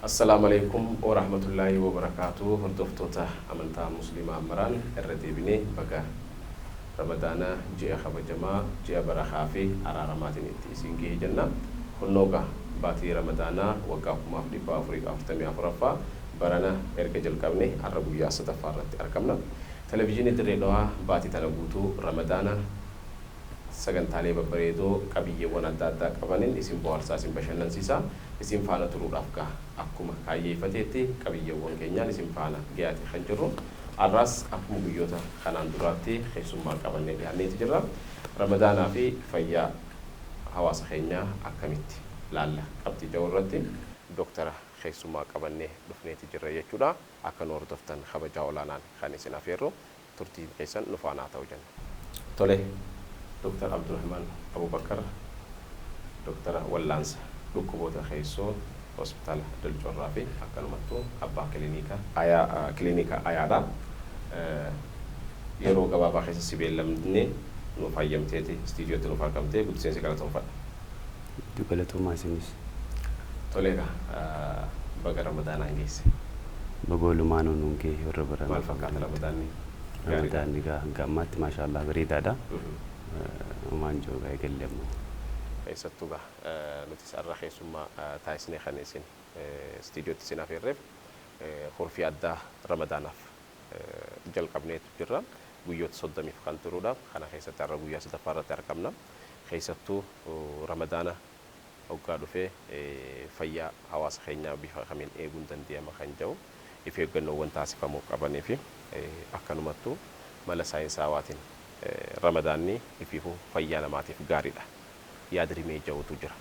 Assalaamu alaikum warahmatullaahi wabarakaatu. Hordoftoota amantaa Musliimaa maraan, irra deebinee baga Ramadaana, ji'a kabajamaa, ji'a barakaa fi araaramaatiin itti isin gahe jenna. Kunnooga baatii Ramadaanaa waggaa 1444ffaa barana erga jalqabne har'a guyyaa sadaffaa irratti argamna. Televezyiinii Dirree Dhawaa baatii tana guutuu Ramadaana sagantaalee babbareedoo qabiyyeewwan adda addaa qabaniin isin bohaarsaa, isin bashannansiisaa, isin faana turuudhaaf gaha akkuma kaayyeeffateetti qabiyyeewwan keenyaan isin faana gahaate kan jirru. Har'aas akkuma guyyoota kanaan duraatti keessummaa qabannee dhiyaanneeti jirra. Ramadaanaa fi fayyaa hawaasa keenyaa akkamitti laalla qabxii jedhu irratti dooktara keessummaa qabannee dhufneeti jirra jechuudha. Akka nu hordoftan kabajaa olaanaan kan isin afeerru, turtiin keessan nu faana haa ta'u jenna. Tole, Dooktar Abdurrahman Abubakar, dooktara wallaansa dhukkuboota keessoo Hospitaala Dilcorraa fi akkanumattuu abbaa kilinika Ayaa, kilinika Ayaadha. Yeroo gabaabaa keessa si beellamne nuuf hayyamteeti istiidiyootti nuuf argamtee, guddiseen si galatoomfadha. Hedduu galatoomaa isinis. Tole egaa, baga Ramadaanaan geesse. Baga walumaanuu nuun gahe warra baranaa. Maal fakkaata Ramadaanni? Gaariidha. Ramadaanni egaa hanga ammaatti maashaallah bareedaadha. Homaan jiru egaa eegalle ammoo. Keessattuu gaa nutis har'a keessummaa taasisnee kan isin istiidiyootti isin afeerreef kurfii addaa Ramadaanaaf jalqabneetu jirra. Guyyoota 30f kan turudha. Kana keessatti har'a guyyaa sadaffaa irratti argamna. Keessattuu Ramadaana hoggaa dhufee fayyaa hawaasa keenyaa bifa kamiin eeguun danda'ama kan jedhu, if eeggannoowwan taasifamuu qabanii fi akkanumattuu mala saayinsaawaatiin Ramadaanni ifiifuu fayyaa namaatiif gaariidha yaadrimee jedhutu jira.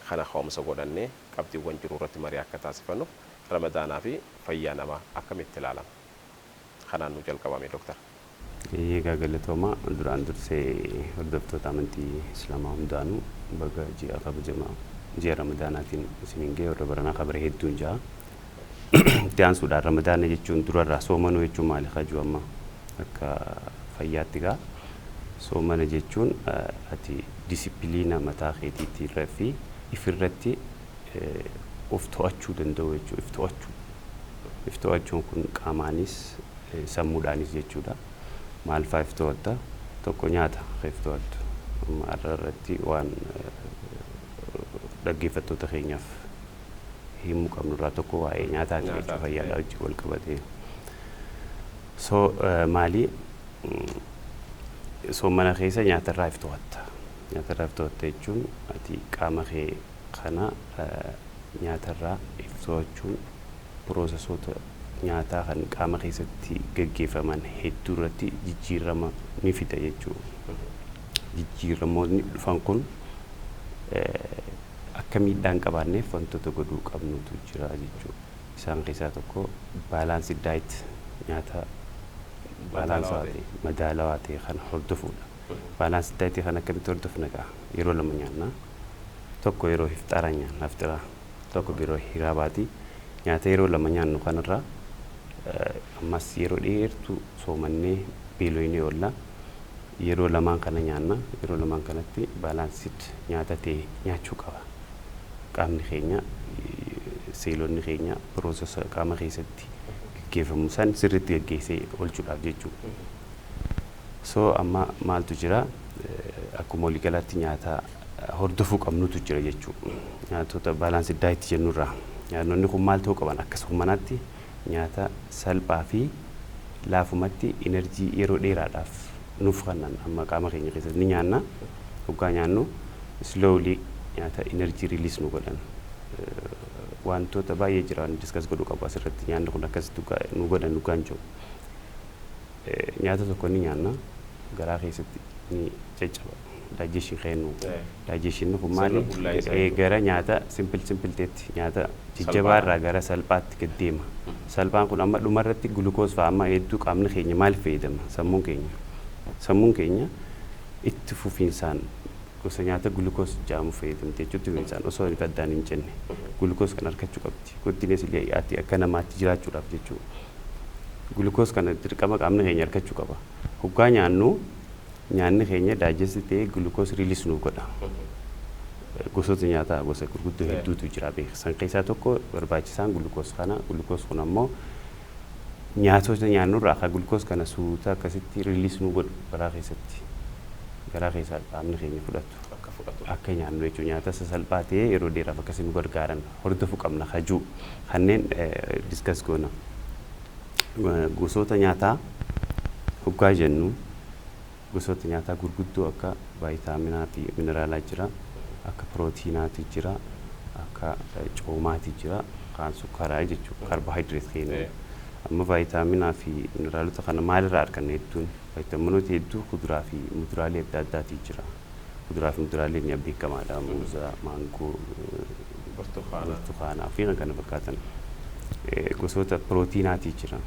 Kana ka'umsa godhannee qabxiiwwan jiru irratti marii akka taasifannuuf, Ramadaanaa fi fayyaa namaa akkamitti ilaalama? Kanaan nu jalqabame, dooktar. Egaa galatoomaa. Duraan dursee hordoftoota amantii Islaamaa hundaanuu baga ji'a kabajamaa, ji'a Ramadaanaatiin isiniin gahe, warra baranaa kabare hedduun ja'a. Itti aansuudhaan, Ramadaana jechuun durarraa soomanuu jechuun maali kajuu amma akka fayyaatti gaa soomana jechuun ati discipline mataa keetiitti irra fi ifirratti of to'achuu danda'u jechuudha. If to'achuu. If to'achuun kun qaamaanis sammuudhaanis jechuudha. Maal fa'aa if to'atta? Tokko, nyaata if to'attu. Amma har'a irratti waan dhaggeeffattoota keenyaaf himuu qabnu irraa tokko waa'ee nyaataati jechuudha, fayyaadhaa wajjin wal qabatee. So maali, soomana keessa nyaatarraa if to'atta. Nyaatarraa if to'atta jechuun ati qaama kee kana nyaatarraa if to'achuun processoota nyaataa kan qaama keessatti gaggeeffaman hedduu irratti jijjiirama ni fida jechuudha. Jijjiiramoonni dhufan kun akka miidhaa hin qabaanneef wantoota godhuu qabnutu jira jechuudha. Isaan keessaa tokko balanced diet, nyaata balanced ta'e, madaalawaa ta'e kana hordofuudha. Balanced dietii kana akkamitti hordofna gaa? Yeroo lama nyaanna. Tokko yeroo ifxaaraa nyaanna, afxiraa. Tokko yeroo hiraabaati. Nyaata yeroo lama nyaannu kanarraa ammas yeroo dheertuu soomannee beeloynee oolla. Yeroo lamaan kana nyaanna. Yeroo lamaan kanatti balanced nyaata ta'e nyaachuu qaba. Qaamni keenya, seelonni keenya processa qaama keessatti gaggeeffamu san sirriitti gaggeessee oolchuudhaaf jechuudha. So amma maaltu jira? Akkuma waliigalaatti nyaata hordofuu qabnutu jira jechuudha. Nyaatota balanced diet jennurraa. Nyaatonni kun maal ta'uu qaban? Akka soomanaatti nyaata salphaa fi laafumatti energy yeroo dheeraadhaaf nuuf kennan amma qaama keenya keessatti ni nyaanna. Hoggaa nyaannu slowly nyaata energy release nu godhan. Wantoota baay'ee jira waan discuss godhuu qabu asirratti, nyaanni kun akkasitti nu godhan dhugaan jiru. Nyaata tokko ni nyaanna, garaa keessatti ni caccaba. Digestion kennu. Digestion kun maali? Gara nyaata simple simple ta'etti, nyaata jajjabaa irraa gara salphaatti gad deema. Salphaan kun amma dhumarratti glucose fa'a amma hedduu qaamni keenya maal fayyadama? Sammuun keenya. Sammuun keenya itti fufiinsaan gosa nyaata glucose jedhamu fayyadamte jechuutti, fufiinsaan osoo addaan hin cinne glucose kan argachuu qabdi. Continuously ati akka namaatti jiraachuudhaaf jechuudha. Glucose kana dirqama qaamni keenya argachuu qaba. Hoggaa nyaannu nyaanni keenya digest ta'ee glucose release nu godha. Gosoota nyaataa gosa gurguddoo hedduutu jira beeksisan keessaa tokko barbaachisaan gulukoos kana. Gulukoos kun ammoo nyaatota nyaannurraa akka gulukoos kana suuta akkasitti release nu godhu garaa keessatti, garaa keessaa qaamni keenya fudhatu akka nyaannu jechuudha. Nyaata sasalphaa ta'ee yeroo dheeraaf akkasii nu gargaaran hordofuu qabna hajuu kanneen discuss goona. Gosoota nyaataa hoggaa jennu, gosoota nyaataa gurguddoo akka vaayitaaminaa fi mineraalaa jira, akka pirootiinaatu jira, akka coomaati jira, kaan sukkaaraa jechuudha, kaarboohayidireet kennu. Amma vaayitaaminaa fi mineraalota kana maalirraa arganna? Hedduun vaayitaaminoota hedduu kuduraa fi muduraalee adda addaati jira. Kuduraa fi muduraaleen ni beekamaadha: muuza, maangoo, burtukaanaa fi kan kana fakkaatan. Gosoota pirootiinaati jira.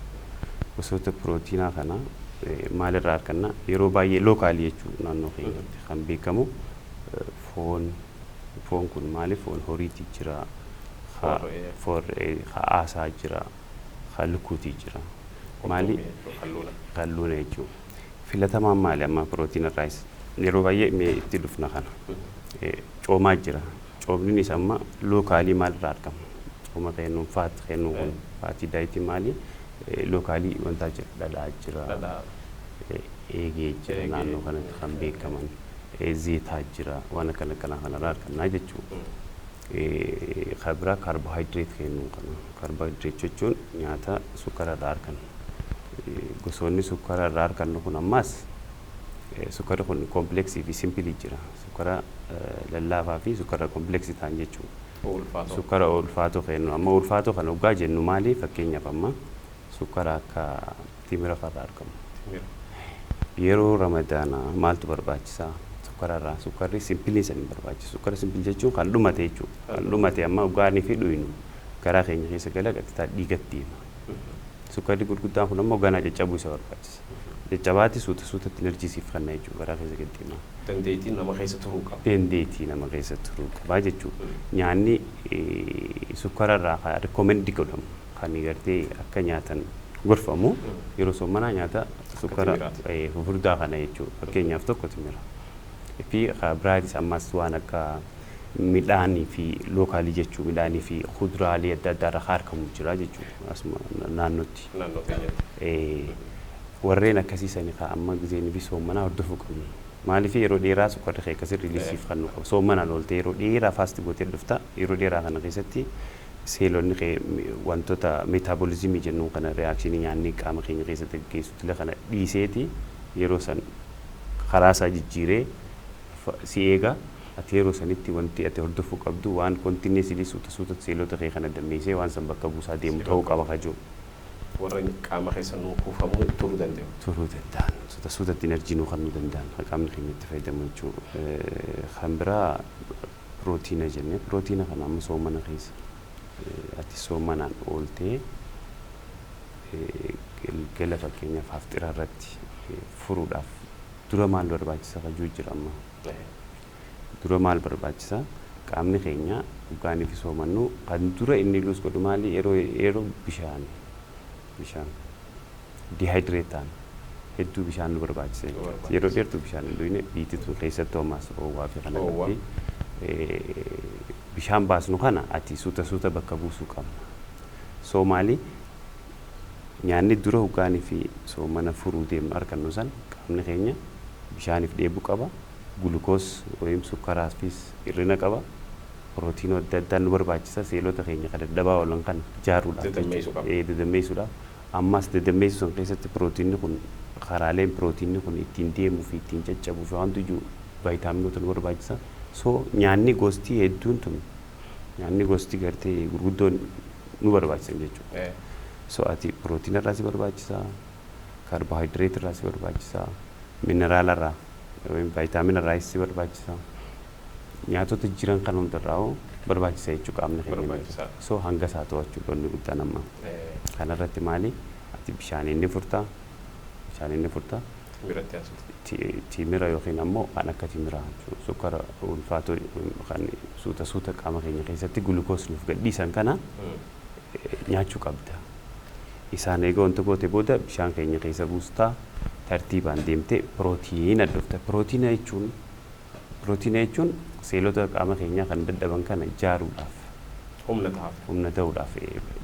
Gosoota pirootiinaa kana maalirraa arganna? Yeroo baay'ee local jechuun naannoo keenyatti kan beekamu foon. Foon kun maali? Foon horiiti jira, foon ha'aasaa jira, lukkuutii jira. Maali? Kalluuna jechuudha. Filatamaan maali amma pirootiin irraas? Yeroo baay'ee mee itti dhufna kana. Coomaa jira. Coomni isa amma local maalirraa argama? Cooma kennuun, fat kennuun kun fatty diet maali? Local wantaa jira, dhadhaa jira, eegee jira, naannoo kanatti kan beekaman. Zeetaa jira, waan akkana akkanaa kanarraa argannaa jechuudha. Kan biraa kaarboohayidireet kennuu kana. Kaarboohayidireet jechuun nyaata sukkara irraa argannu. Gosoonni sukkara irraa argannu kun ammaas sukkarri kun complex fi simple jira. Sukkara lallaafaa fi sukkara complex ta'an jechuudha. Sukkara ulfaatoo kennu. Amma ulfaatoo kana dhugaa jennu maali? Fakkeenyaaf amma sukkara akka timira farraa argamu. Yeroo Ramadaanaa maaltu barbaachisaa? Sukkara irraa sukkarri simple san hin barbaachisu. Sukkara simple jechuun kan dhumate jechuudha. Kan dhumate amma dhugaanii fi dhuyinu garaa keenya keessa gala, qaxxitaa dhiigatti deema. Sukkarri gurguddaan kun ammoo ganaa caccabuu isa barbaachisa. Caccabaati suuta suutatti energy siif kenna jechuudha, garaa keessa gad deema. Dandeettii nama keessa turuu qaba. Dandeettii nama keessa turuu qaba jechuudha. Nyaanni sukkara irraa recommend godhamu, kan gartee akka nyaatan gorfamu yeroo soomanaa, nyaata sukkara fufurdaa kana jechuudha. Fakkeenyaaf tokko timira. Fi biraatis ammas waan akka midhaanii fi local jechuu, midhaanii fi kuduraalee adda addaa irraa argamu jira jechuudha asuma naannootti. Naannoo keenyatti. Warreen akkasii sani kaa amma gizeen fi soomanaa hordofuu qabnu. Maaliif? Yeroo dheeraa sukkarri kee akkasii release iif kan nu qabu. Soomanaan ooltee yeroo dheeraa fast gootee dhufta. Yeroo dheeraa kana keessatti seelonni kee wantoota metabolism jennuun kana, reaction nyaanni qaama keenya keessatti gaggeessu tila kana dhiiseeti yeroo san karaa isaa jijjiiree si eega. Ati yeroo sanitti wanti ati hordofuu qabdu waan continuously suuta suuta seelota kee kana dammeessee waan san bakka buusaa deemu ta'uu qaba kajoo. Warra qaama keessa nuu kuufamuu turuu danda'u. Turuu danda'an, suuta suutatti energy nuu kennuu danda'an qaamni keenya itti fayyadamu jechuudha. Kan biraa pirootiina jennee, pirootiina kana amma soomana keessa ati soomanaan ooltee galgala fakkeenyaaf haftira irratti furuudhaaf dura maal barbaachisa kajuu jira amma. Dura maal barbaachisa? Qaamni keenya dhugaanii fi soomannu kan dura inni lose godhu maali? Yeroo bishaan dehydrate ta'an hedduu bishaan nu barbaachisa. Yeroo dheertuu bishaan hin dhugne biititu keessattuu ammaas oowwaa fi kana qabdi. Bishaan baasnu kana ati suuta suuta bakka buusuu qabna. So maali? Nyaanni dura hoggaanii fi soomana furuu deemnu argannu san qaamni keenya bishaaniif dheebuu qaba. Gulukoos yookiin sukkaraafis hir'ina qaba. Pirootiinii adda addaa nu barbaachisa seelota keenya kan dadhabaa oolan kan ijaaruudhaaf. Dadammeessuu qaba. Dadammeessuudhaaf. Ammas dadammeessuu san keessatti pirootiinni kun, karaaleen pirootiinni kun ittiin deemuu fi ittiin caccabuu fi wanti iyyuu vaayitaaminoota nu barbaachisa. So nyaanni gostii hedduun tun, nyaanni gosti gartee gurguddoon nu barbaachisan jechuudha. So ati pirootiina irraa si barbaachisa, kaarboohayidireet irraa si barbaachisa, mineraala irraa yookiin vaayitaamina irraa si barbaachisa. Nyaatota jiran kan hundarraa barbaachisa jechuudha qaamni keenya. Barbaachisaa. So hanga isaa to'achuu wanni guddaan amma. Kanarratti maali? Ati bishaaniin ni furtaa, bishaaniin ni furtaa. Biratti haasofte. Timira yookiin ammoo kan akka timiraa jechuudha. Sukkara ulfaatoo kan suuta suuta qaama keenya keessatti gulukoos nuuf gadhiisan kana nyaachuu qabda. Isaan eega wanta goote booda bishaan keenya keessa buustaa, tartiibaan deemtee pirootiina dhufta. Pirootiina jechuun Seelota qaama keenyaa kan dadhaban kana ijaaruudhaaf, Humna tahaaf. Humna ta'uudhaaf,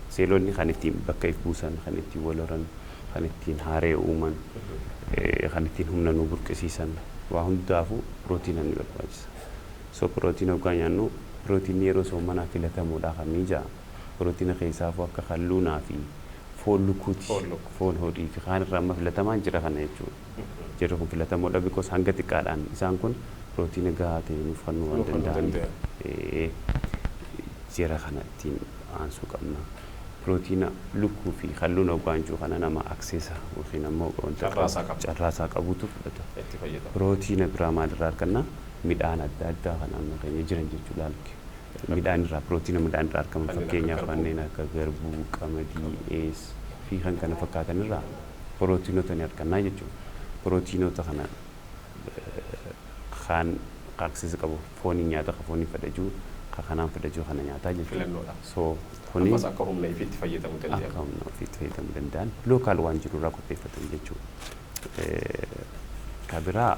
seelonni kan ittiin bakka if buusan, kan ittiin wal horan, kan ittiin haaree uuman, kan ittiin humna nu burqisiisan, waa hundaafuu pirootiina ni barbaachisa. So pirootiina hoggaa nyaannu, pirootiinni yeroo soomanaa filatamuudha kan ni ja'a. Pirootiina keessaafuu akka kalluunaa fi foon lukkuuti. Foon lukkuu. Foon horii fi kaan irraa amma filatamaan jira kana jechuudha. Jarri kun filatamoodha because hanga xiqqaadhaan isaan kun pirootiina gahaa ta'e nuuf kennuu waan Nuuf kennuu danda'aniif. danda'an. Jara kana ittiin aansuu qabna. Pirootiina lukkuu fi kalluun hoggaanchuu kana nama akseesa yookiin ammoo wanta Carraasaa qabu. Carraasaa qabutu fudhata. Itti fayyadama. Pirootiina biraa maalirraa arganna? Midhaan adda addaa kan naannoo keenya jiran jechuudha. Midhaan irraa, pirootiina midhaan irraa argaman Kanneen akka fakkeenyaaf garbuu. Kanneen akka garbuu, qamadii, ees fi kan kana fakkaatan irraa pirootiinota ni argannaa jechuudha. Pirootiinota kana kan access qabu foonii nyaata, ka foonii fedhajuu, ka kanaan fedhajuu kana nyaataa jechuudha. Filannoodha. So kuni Ammas akka humna ifiitti fayyadamuu akka danda'ama. Humna ofiitti fayyadamuu danda'an local waan jiru irraa qopheeffatan jechuudha. Ka biraa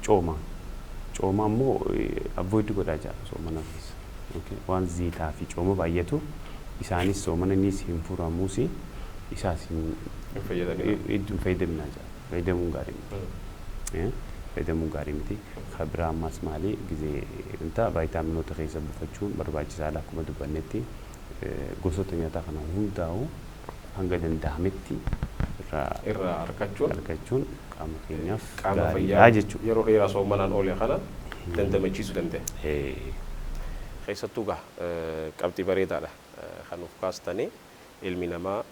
cooma. Cooma immoo avoid godhaa jira soomana keessa. Okay. Waan ziitaa fi cooma baay'atu isaanis soomana nis hin furamuus isaas hin Hin fayyadamin. Hedduu hin fayyadaminaa jira. Fayyadamuun gaarii miti. Fayyadamuun gaarii miti. Ka biraa ammas maali, gizee wanta vaayitaaminoota keessa buufachuun barbaachisaadha akkuma dubbannetti, gosoota nyaataa kana hundaa'u hanga danda'ametti irraa Irraa argachuun argachuun qaama keenyaaf qaama gaariidha fayyaa jechuudha. Yeroo dheeraa soomanaan oole kana dandamachiisuu danda'a. Keessattuu gaa qabxii bareedaadha kan nuuf kaastanii. Ilmi namaa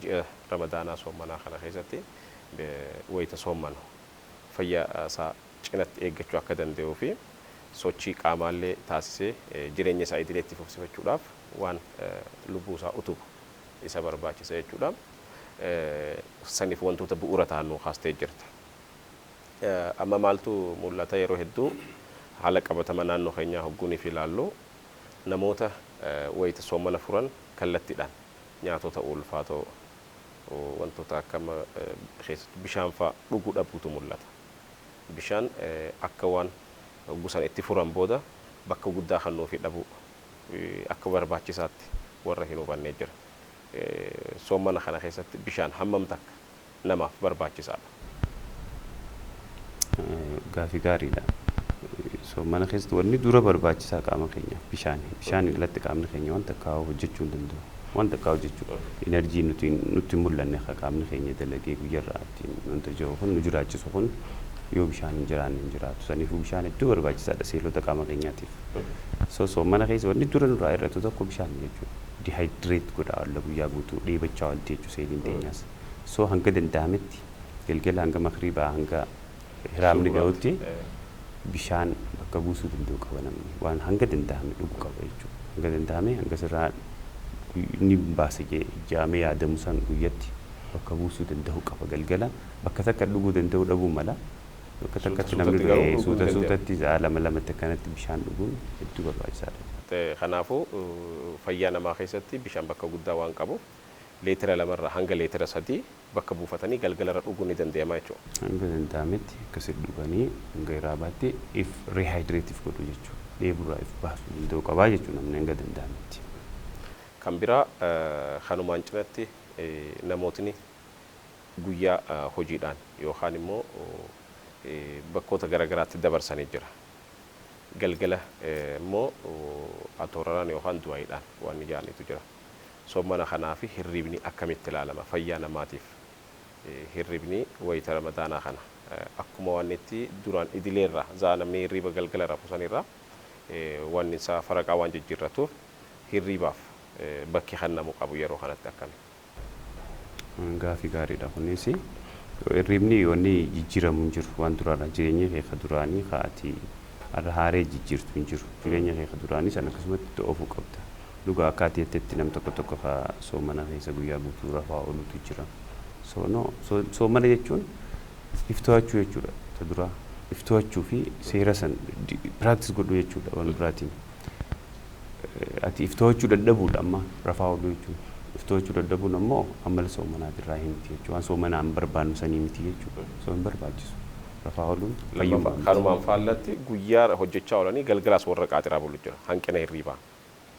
ji'a Ramadaanaa soomanaa kana keessatti wayita soomanu fayyaa isaa cinatti eeggachuu akka danda'uu fi sochii qaamaallee taasisee jireenya isaa idileetti fufsifachuudhaaf waan lubbuu isaa utubu isa barbaachisa jechuudha. Saniif wantoota bu'uura ta'an nuu kaastee jirta. Amma maaltu mul'ata? Yeroo hedduu haala qabatama naannoo keenyaa hogguunii fi ilaallu, namoota wayita soomana furan kallattiidhaan nyaatota ulfaatoo, wantoota akkama keessattuu bishaan fa'aa dhuguu dhabuutu mul'ata. Bishaan akka waan gusaan itti furan booda bakka guddaa kennuufii dhabuu, akka barbaachisaatti warra hin hubannee jira. Soomana kana keessatti bishaan hammam takka namaaf barbaachisaadha? Gaafii gaariidha. Soomana keessatti wanni dura barbaachisaa qaama keenyaaf bishaani. Bishaan irratti qaamni keenya wanta akka hojjechuu hin danda'u. Wanta akka hojjechuu enerjii nuti nutti hin mul'anne akka qaamni keenya dalagee guyyarraa ittiin wanta jiru kun nu jiraachisu kun yoo bishaan hin jiraanne hin jiraatu. Saniifuu bishaan hedduu barbaachisaadha seelota qaama keenyaatiif. So soomana keessa wanni dura nurraa hir'atu tokko bishaan jechuudha. Dehydrate godha olla guyyaa guutuu dheebachaa oolti jechuudha seeliin teenyaas. So hanga danda'ametti galgala hanga makriibaa, hanga hiraamni ga'utti bishaan bakka buusuu danda'u qaba namni. Waan hanga danda'ame dhuguu qaba jechuudha. Hanga danda'ame, hanga sirraa ni baasa jaamee yaadamu san guyyatti bakka buusuu danda'u qaba galgala. Bakka takka dhuguu danda'u dhabuu mala. Bakka takkatti namni Suutatti garuu dhuguu suuta danda'a. Suutatti sa'a lama lamatti akkanatti bishaan dhuguun hedduu barbaachisaadha. Kanaafuu fayyaa namaa keessatti bishaan bakka guddaa waan qabuuf leetira 2rraa hanga leetira 3 bakka buufatanii galgalarra dhuguun ni danda'ama jechuudha. Hanga danda'ametti akkasitti dhuganii hanga iraabaatti if rehydrate godhu jechuudha. Dheeburraa if baasuu danda'u qabaa jechuudha namni hanga danda'ametti. Kan biraa kanumaan cinatti namootni guyyaa hojiidhaan yookaan immoo bakkoota garaagaraatti dabarsanii jira. Galgala immoo atooraraan yookaan du'aayiidhaan waan ijaanitu jira. Soomana kanaa fi hirribni akkamitti ilaalama fayyaa namaatiif? Hirribni wayita Ramadaanaa kana akkuma waan itti duraan idileerraa za'a namni hirriba galgala rafu sanirraa waan isaa faraqaa waan jijjiirratuuf hirribaaf bakki kennamu qabu yeroo kanatti akkami? Gaafii gaariidha kunis. Hirribni wanni jijjiiramu hin jiru waan duraadha. Jireenya kee ka duraanii ka ati har'a haaree jijjiirtu hin jiru. Jireenya kee ka duraanii sana akkasumatti itti oofuu qabda. Dhugaa akka ati jettetti nam tokko tokko ka soomana keessa guyyaa guutuu rafaa oolutu jira. So no, soomana jechuun if to'achuu jechuudha. Ta duraa if to'achuu fi seera san practice godhuu jechuudha waan biraatiin. Ati if to'achuu dadhabuudha amma rafaa ooluu jechuun. If to'achuu dadhabuun ammoo amala soomanaatirraa hin miti jechuudha. Waan soomanaan barbaannu sanii miti jechuudha. So hin barbaachisu. Rafaa ooluun fayyummaa miti. Kanumaan faallatti guyyaa hojjechaa oolanii galgalaas warra qaaxiraa bulu jira. Hanqina hirriibaa.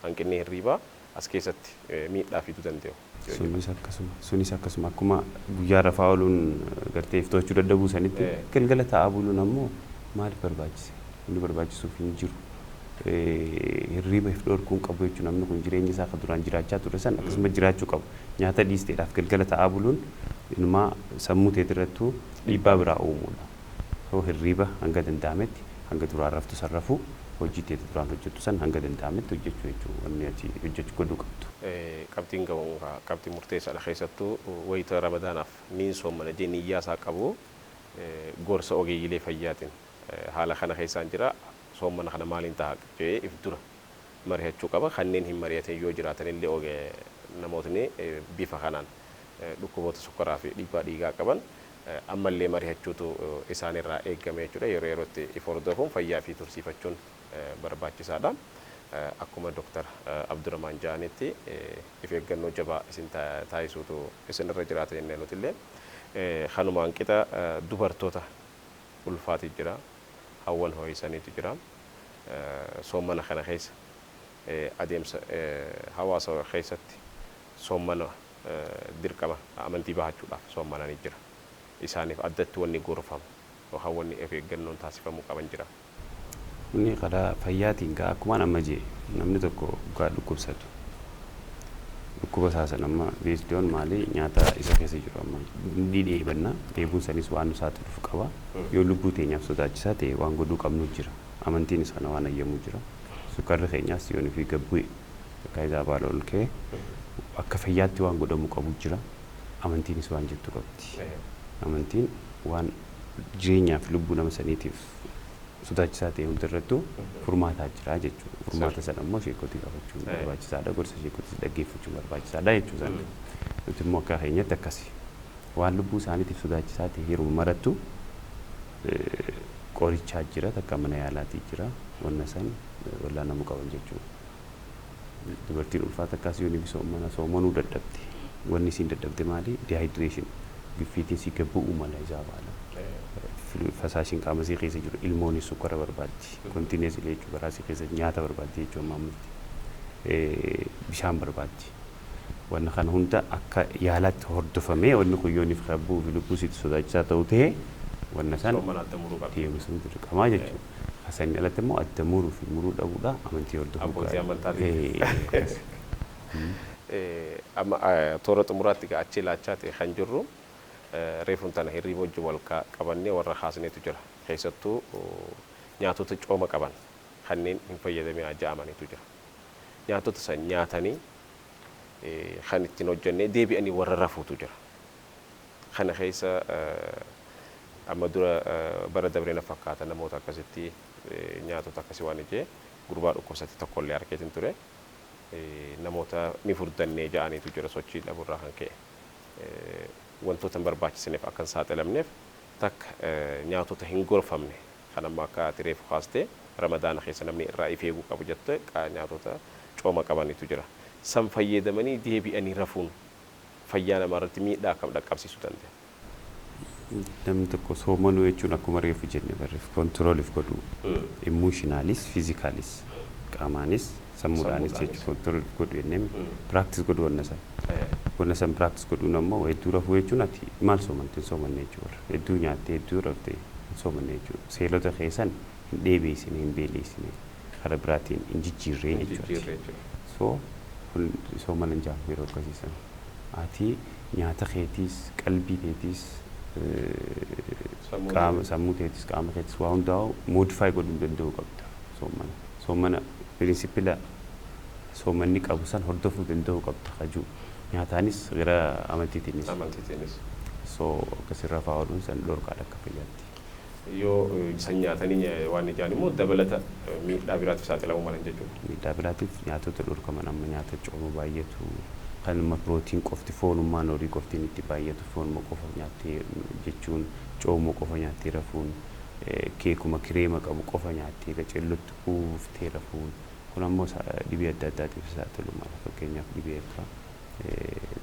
Hanqinni hirriibaa as keessatti miidhaa fiduu danda'u. Sunis akkasuma. Sunis akkasuma akkuma guyyaa rafaa ooluun gartee iftochuu dadhabuu sanitti galgala taa'aa buluun ammoo maaliif barbaachise? Inni barbaachisuuf hin jiru. Hirriiba if dhorkuun qabu jechuun namni kun jireenya isaa akka duraan jiraachaa ture san akkasuma jiraachuu qabu. Nyaata dhiisteedhaaf galgala taa'aa buluun inumaa sammuu teetirrattuu dhiibbaa biraa uumuudha. So hirriiba hanga danda'ametti hanga duraan raftu san rafuu, hojii teeti duraan hojjettu san hanga danda'ametti hojjechuu jechuudha wanni ati hojjechuu godhuu qabdu. Qabxiin gahu qabxii murteessaadha, keessattuu wayita Ramadaanaaf niin soommana jee niyyaa isaa qabu gorsa ogeeyyilee fayyaatiin haala kana keessaan jira, soommana kana maaliin ta'a jee if dura mari'achuu qaba. Kanneen hin mari'atin yoo jiraatan illee namootni bifa kanaan dhukkuboota sukkaraa fi dhiibbaa dhiigaa qaban ammallee mari'achuutu isaanirraa eegame jechuudha. Yeroo yerootti if hordofuun fayyaa fi tursiifachuun barbaachisaadha. Akkuma Dooktar Abdurrahman ja'anitti if eeggannoo jabaa isin taasisuutu isinirra jiraata jennee nuti illee. Kanumaan qixa dubartoota ulfaati jira, hawwan ho'isaniitu jira. Soommana kana keessa adeemsa hawaasa keessatti soommana dirqama amantii bahachuudhaaf soommananii jira. Isaaniif addatti wanni gorfamu yookaan wanni of eeggannoon taasifamuu qaban jira. Inni karaa fayyaatiin gaa akkumaan amma jee namni tokko gaa dhukkubsatu dhukkuba isaa sana amma beesdiyoon maalii nyaata isa keessa jiru amma ni dheebanna, dheebuun sanis waan nu saaxiluuf qaba. Yoo lubbuu teenyaaf sodaachisaa ta'e waan godhuu qabnu jira, amantiin sana waan ayyamuu jira. Sukkarri keenyaas yoo nufi gabbu'e akka isaa baala ol ka'e akka fayyaatti waan godhamuu qabu jira. Amantiinis waan jettu qabdi. Amantiin waan jireenyaaf lubbuu nama saniitiif sodaachisaa ta'e hundarrattuu furmaataa jira jechuudha. Furmaata sana immoo sheekotii qabachuun barbaachisaadha. Gorsa sheekotii dhaggeeffachuun barbaachisaadha jechuudha. Nuti immoo akka keenyatti akkasi. Waan lubbuu isaaniitiif sodaachisaa ta'e yeroo marattu qorichaa jira, takka mana yaalaatii jira, wanna san wallaanamuu qaban jechuudha. Dubartiin ulfaata akkas yoo ni soomana soomanuu dadhabde. Wanni isiin dadhabde maali? Dehydration. Giffiitiin si gabbu'uu mala isaa baala. Fasaashiin qaama isii keessa jiru ilmoonis sukkara barbaaddi. Continuous jechuudha, garaa isii keessa nyaata barbaaddi jechuudha ammaa ammatti. Bishaan barbaaddi. Wanna kana hunda akka yaalaatti hordofamee wanni kun yoo niif qabbuu fi lubbuu isiitti sodaachisaa ta'u ta'e wanna san Soomana adda muruu qabdi. Deemsuun dirqamaa jechuudha. Kasanii alatti immoo adda muruu fi muruu dhabuudha amantii hordofuu. Abbootii amantaatiin. Akkas. Amma toora xumuraatti egaa achi ilaachaa ta'e kan jirru reefuun tana hirriiba wajjin wal qabannee warra kaasneetu jira. Keessattuu nyaatota cooma qaban kanneen hin fayyadamin ja'amaniitu jira. Nyaatota san nyaatanii kan ittiin hojjennee deebi'anii warra rafuutu jira. Kana keessa amma dura bara dabree na fakkaata namoota akkasitti nyaatota akkasii waan ijee gurbaa dhukkubsate tokkollee argeetin ture. Namoota ni furdannee ja'aniitu jira sochii dhaburraa kan ka'e. Wantoota hin barbaachisneef akka hin saaxilamneef takka nyaatota hin gorfamne kan amma akka ati reefu kaastee Ramadaana keessa namni irraa if eeguu qabu jette nyaatota cooma qabanitu jira. San fayyadamanii deebi'anii rafuun fayyaa namaa irratti miidhaa akkam dhaqqabsiisuu danda'a? Namni tokko soomanuu jechuun akkuma reefu jenne barreef control if godhuu, emotionalis, physicalis, qaamaanis sammuudhaanis jechuudha, control if godhu jennee practice godhuu wanna san. Wanna san practice godhuun ammoo hedduu rafuu jechuun ati maal soomante? Hin soomanne jechuudha. Hedduu nyaattee hedduu raftee hin soomanne jechuudha. Seelota keessan hin dheebeessine, hin beeleessine, karaa biraatiin hin jijjiirree jechuudha. So kun soomana hin jaamu yeroo akkasiisan. Ati nyaata keetiis, qalbii keetiis, qaama sammuu keetiis, qaama keetiis waa hundaa'u modify godhuu danda'uu qabda soomana. Soomana principle soomanni qabu san hordofuu danda'uu qabda kajuu. Nyaataanis gara amantiitiinis. Amantiitiinis. So akkasirra fa'aa ooluun san dhorkaadha akka fayyaatti. Yoo san nyaatanii waan ijaan immoo dabalata miidhaa biraatiif saaxilamuu malan jechuudha. Miidhaa biraatiif nyaatota dhorkaman amma nyaata cooma baay'atu, kanuma pirootiin qofti, foonummaan horii qoftiin itti baay'atu, foonuma qofa nyaattee jechuun, cooma qofa nyaattee rafuun, keekuma kireema qabu qofa nyaattee qacellotti quuftee rafuun kun ammoo dhibee adda addaatiif saaxiluu mala. Fakkeenyaaf dhibee akka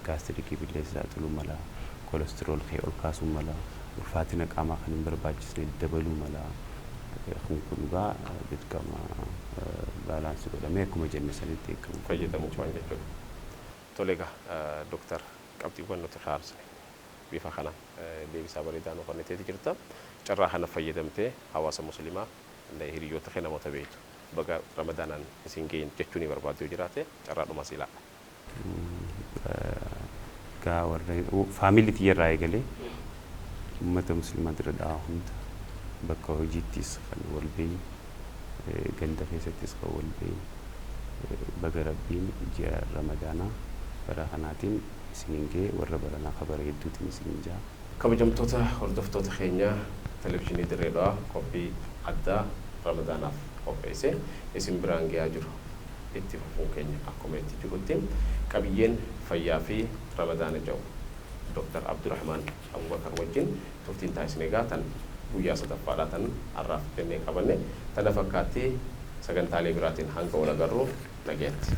gastricii illee saaxiluu mala, cholesterol kee ol kaasuu mala. Ulfaatina qaamaa kan hin barbaachisne dabaluu mala. Kun kun egaa dirqama balance godhamee akkuma jenne sanitti eegamu. Fayyadamuu qaban jechuudha. Tole egaa Dooktar, qabxiiwwan nuti kaasne bifa kanaan deebisaa bareedaa nu kenniteeti jirta. Carraa kana fayyadamtee hawaasa musliimaa, hiriyoota kee, namoota beektu baga Ramadaanaan isin ga'een jechuu ni barbaaddu yoo jiraate, carraadhuma si ilaala. Egaa warra family tiyyarraa eegalee uummata musliimaa dura dhahaa hunda, bakka hojiittis kan wal beeyne, ganda keessattis kan wal beeyne, baga Rabbiin ji'a Ramadaanaa bara kanaatiin isiniin ga'e, warra baranaa kabara hedduutiin isiniin ja'a. Kabajamtoota hordoftoota keenya, Televizyiinii Dirree Dhawaa qophii addaa Ramadaanaaf qopheesse isin biraan gahaa jiru itti fufuun keenya akkuma itti jirutti, qabiyyeen fayyaa fi Ramadaana jedhu Dr. Abdurrahman Abubakar wajjin turtiin taasisne egaa tan guyyaa sadaffaadhaa tan har'aaf jennee qabanne tana fakkaatti. Sagantaalee biraatiin hanga wal agarru nagaatti.